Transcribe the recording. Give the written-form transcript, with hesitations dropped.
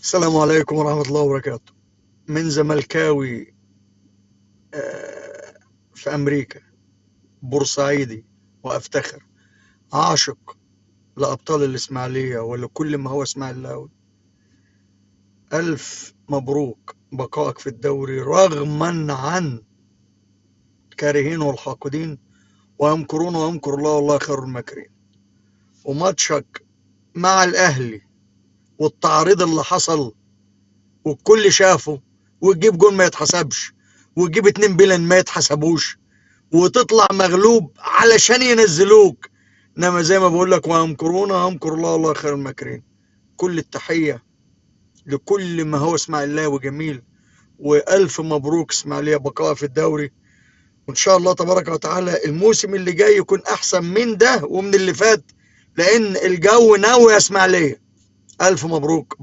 السلام عليكم ورحمة الله وبركاته. من زملكاوي في أمريكا، بورسعيدي وأفتخر، عاشق لأبطال الإسماعيلية ولكل ما هو إسماعيلاوي. ألف مبروك بقائك في الدوري رغما عن الكارهين والحاقدين، ويمكرون ويمكر الله والله خير الماكرين. وماتشك مع الأهلي والتعريض اللي حصل والكل شافه، وتجيب جون ما يتحسبش، وتجيب 2 بلن ما يتحسبوش، وتطلع مغلوب علشان ينزلوك. انما زي ما بقول لك، ويمكرون ويمكر الله والله خير الماكرين. كل التحية لكل ما هو اسماعيلاوي جميل، والف مبروك اسماعيليه بقاء في الدوري، وان شاء الله تبارك وتعالى الموسم اللي جاي يكون احسن من ده ومن اللي فات، لان الجو ناوي يا اسماعيليه. الف مبروك.